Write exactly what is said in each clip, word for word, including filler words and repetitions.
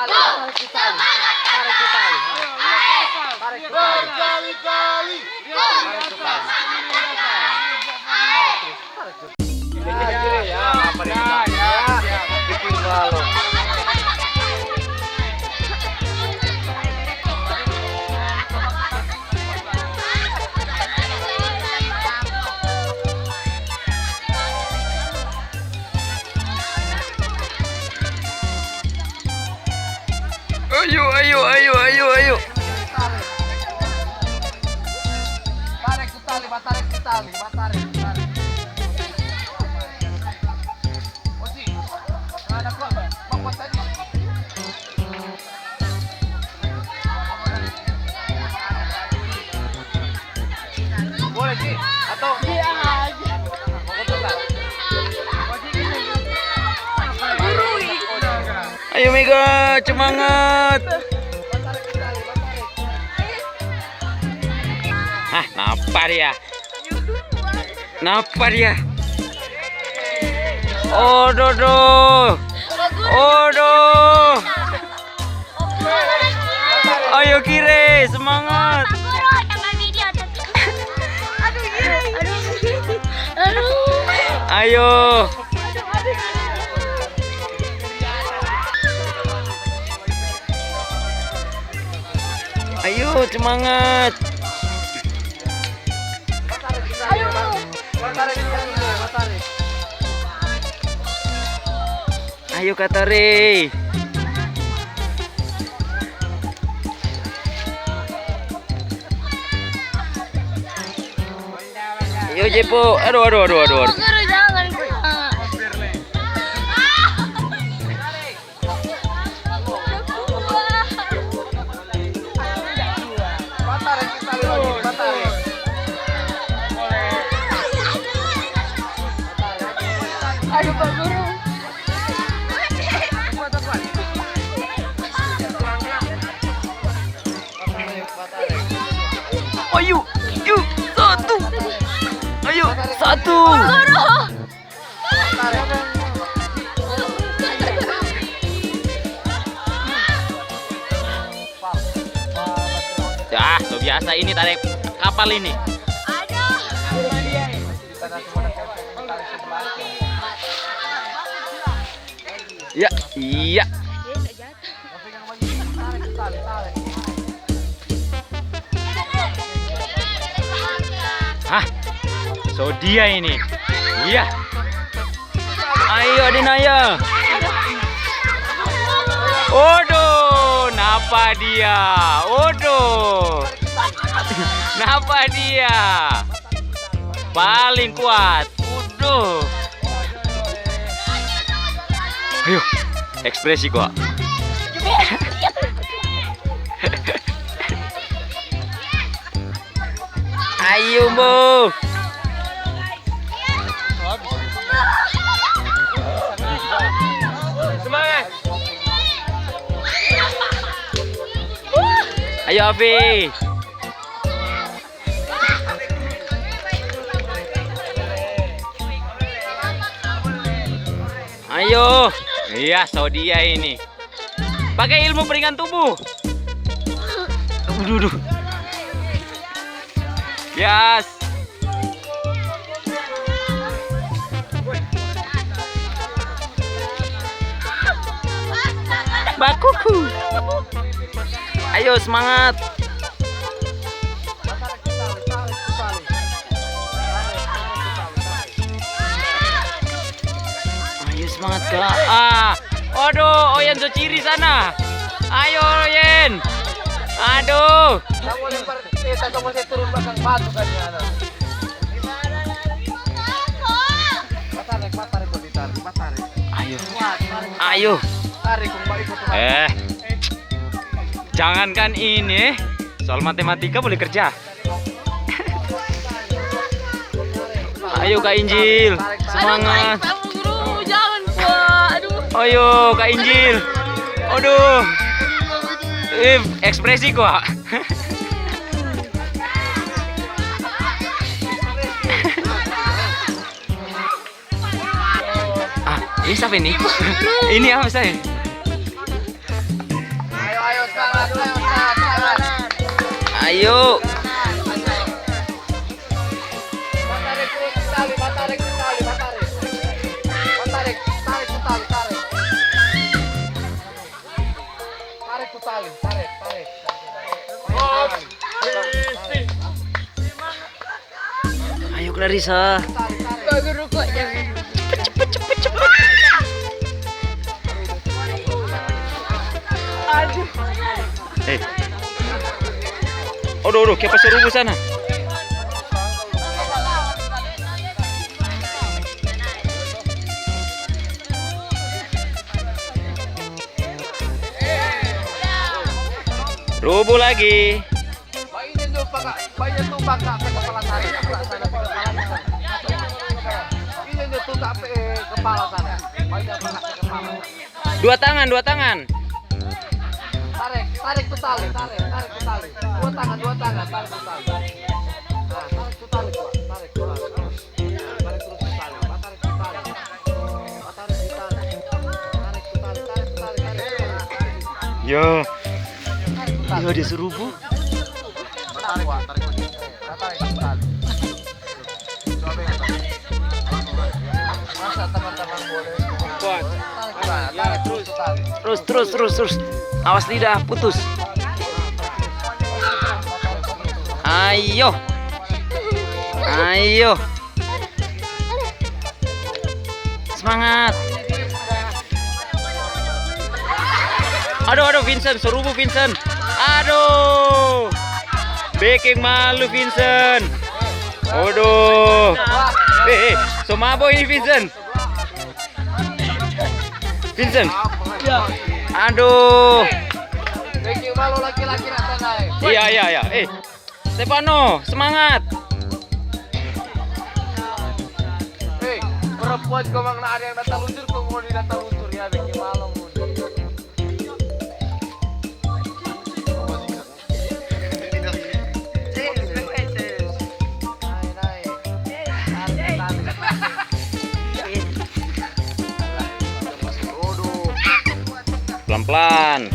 Tarik tu tali. Tarik tu tali. Tarik tu tali. Tarik tu tali. Ayo, ayo, ayo, ayo, ayo. Tarik tu tali, batarik tu tali, batarik tu tali. Oji, ada kok, Bang. Bang, buat tadi. Boleh, Ji? Atau? Iya, Ji. Ayo, Mega, semangat. Hah, napa dia? Napa dia? Odoh, doh. Odoh. Ayo, Kire, semangat. Ayo. Ayo, semangat. Ayo, Katare. Ayo, Jepo. Aduh, aduh, aduh, aduh, aduh. Guru, jangan. Ayo, Pak Guru. Ayo, yuk, satu. Ayo, satu. Pak Guru. Yah, so biasa ini tarik kapal ini. Ya, iya. Hah? So dia ini. Iya. Ayo, Adinaya. Odoh, napa dia? Odoh. Napa dia? Paling kuat. Uduh. Ayo, ekspresi kwa. Ayo, Mbo. Semangat. Ayo, Afi. Ayo. Iya, so dia ini. Pakai ilmu peringan tubuh. Aduh, aduh. Yes. Bakuku. Ayo, semangat. Ayo, semangat, Kak. Ah, waduh, Oyen so ciri sana. Ayo, Oyen. Aduh. Kita mau lempar, eh, kita mau turun belakang batu kan, ya, ada. Matarik, matarik, kok ditarik, matarik. Ayo. Kuat, tarik. Ayo. Tarik, kong balik, kong tarik. Eh. Jangankan ini, soal matematika boleh kerja. Ayo, Kak Injil, semangat. Aduh, Kak Injil. Ayo, Kak Injil. Aduh. Eh, ekspresi kwa. Ah, ini siapa ini? Ini apa saya? Ayo. Tarik tu tali, tarik, tarik. Tarik tu tali, tarik, tarik. Ayo, Clarissa. Tarik, tarik. Bagus rokok, jangan. Pecep, pecep, pecep. Aduh. Eh. Aduh, aduh, kiapa so rubu sana? Rubu lagi. Bagitu tu, paka, bagitu tu, paka, pe kepala sana, kepala sana, pe kepala sana. Ini dia tu, pe kepala sana. Bagitu, paka, pe kepala. Dua tangan, dua tangan. Tarik, tarik tu tali, tarik, tarik tu tali. Dua tangan, dua tangan, tarik tu tali. Nah, tarik tu tali, Pak. Tarik tu tali. Tarik terus tu tali, Pak. Tarik tu tali. Pak, tarik tu tali. Tarik tu tali, tarik tu tali, tarik tu tali. Yo. Tarik tu tali. Yo, dia so rubu. Tarik, Pak, tarik lagi. Tarik tu tali. Terus, terus, terus, terus. Awas lidah putus. Ayo. Ayo. Semangat. Aduh, aduh, Vincent, so rubu, Vincent. Aduh. Beking malu, Vincent. Aduh. Eh, eh, so mabo ini, Vincent. Vincent. Aduh. Beking malu laki-laki na sana, eh. Iya, iya, iya. Eh, Stefano, semangat. Hei, perempuan kau mang ada yang datang luncur, kau mau di datang luncur ya, beking malu. Pelan-pelan.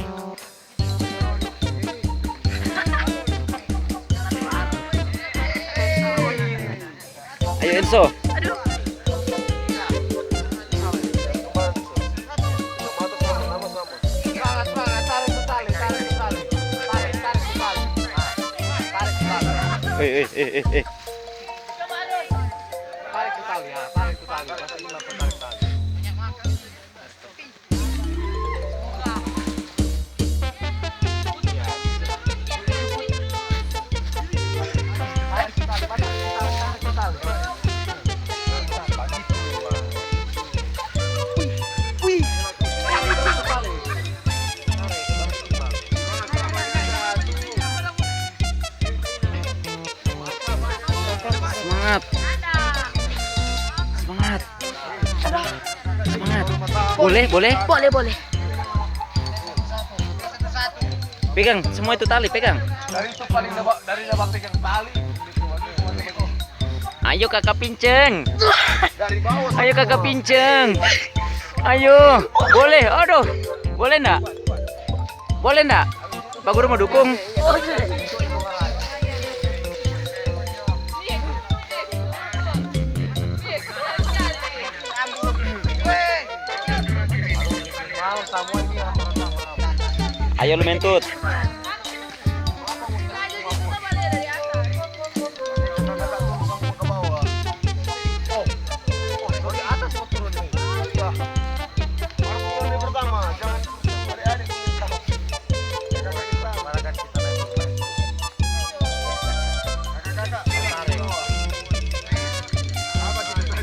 Ayo, Enso. Aduh. Semangat, semangat. Tarik tu tali, tarik tu tali. Tarik, tarik tu tali. Nah, tarik tu tali. Eh, eh, eh, eh, eh. Tarik tu tali, ya, tarik tu tali. Masih ingat tarik tali. Semangat. Semangat. Semangat. Boleh, boleh? Boleh, boleh. Pegang semua itu tali, pegang. Dari itu paling daba-, dari daba pegang tali. Ayo, Kakak Pinceng. Dari bawah. Ayo, Kakak Pinceng. Ayo. Boleh. Aduh. Boleh ndak? Boleh ndak? Pak Guru mau dukung. Ayo lu, Mentut.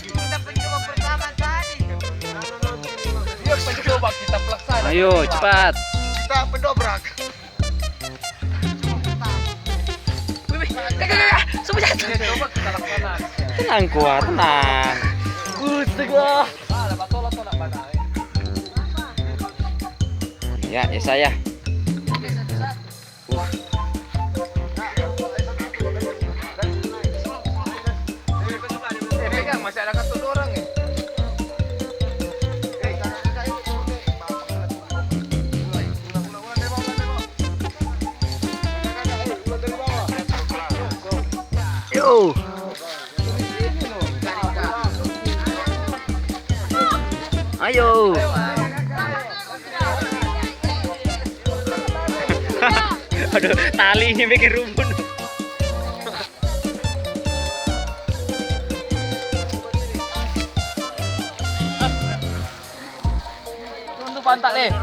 Kita pencoba pertama tadi. Dia pencoba, kita pelaksana. Ayo, cepat. Kita pendobrak. Wih, wih, kagak, kagak, semua jatuh. Dia coba, kita laksana. Tenang, kuat, tenang. Astaga. Salah, betul atau nak badai? Ya, ya saya. Eh, pegang, masih ada kartu orang, eh. Eh, kakak-kakak ini turun, eh. Ulang, ulang, ulang, ulang, ulang, ulang. Oh. Ayo. Aduh, tali ini bikin rumpun. Tunggu pantat deh.